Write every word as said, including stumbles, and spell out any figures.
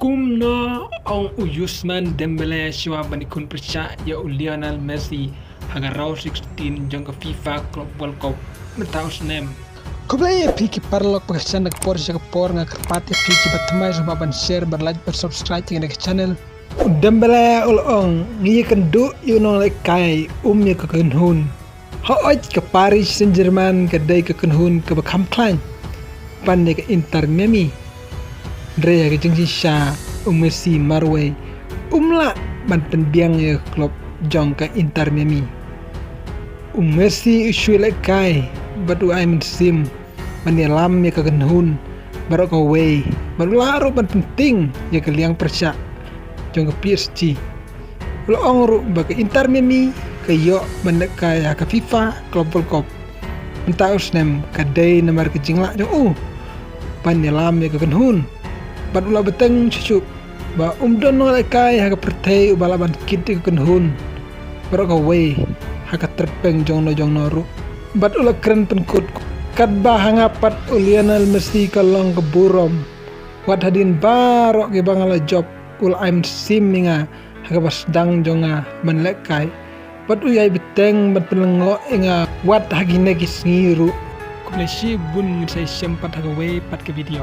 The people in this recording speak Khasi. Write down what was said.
Kumno ong u Ousmane Dembélé shuwa ban ïakhun pyrshah ïa u Lionel Messi ha ka round sixteen jong ka FIFA Club World Cup mynta u snem? Khublei ïa phi ki paralok, ba ka shen da ka por sha ka por nga kyrpad ïa phi kiba thymmai sngewbha ban share, ban like, ban subscribe ïa kane ka channel. U Dembélé u la ong, ngi ïakynduh ïa u nonglehkai, um ïa ka kynhun. Hooid, ka Paris Saint-Germain ka dei ka kynhun kaba kham khlaiñ ban ïa ka Inter Miami. Hynrei ha ka jingshisha u Messi marwei um lah ban pynbiang ïa ka klub jong ka Inter Miami. U Messi u shu lehkai bad u ai mynsiem ban ïalam ïa ka kynhun baroh kawei, bad u lah ruh ban pyntieng ïa ka liang pyrshah jong ka P S G. U la ong ruh ba ka Inter Miami ka ïoh ban lehkai ha ka FIFA Club World Cup mynta u snem ka dei namar ka jinglah jong u ban ïalam ïa ka kynhun. Bad u la bteng shuh shuh ba um don nonglehkai ha ka pyrthei uba lah ban kit ïa ka kynhun baroh kawei ha ka tyrpeng jongno jongno ruh. Bad u la kren pynkut, katba ha nga pat u Lionel Messi ka long ka burom. Wat hadien baroh kiba nga la jop, u la ai mynsiem ïa nga ha kaba sdang jong nga ban lehkai. Bad u ïai bteng ban pynlyngngoh ïa nga wat ha kine ki sngi ruh. Khublei shibun, ngin sa ïashem pat ha kawei pat ka video.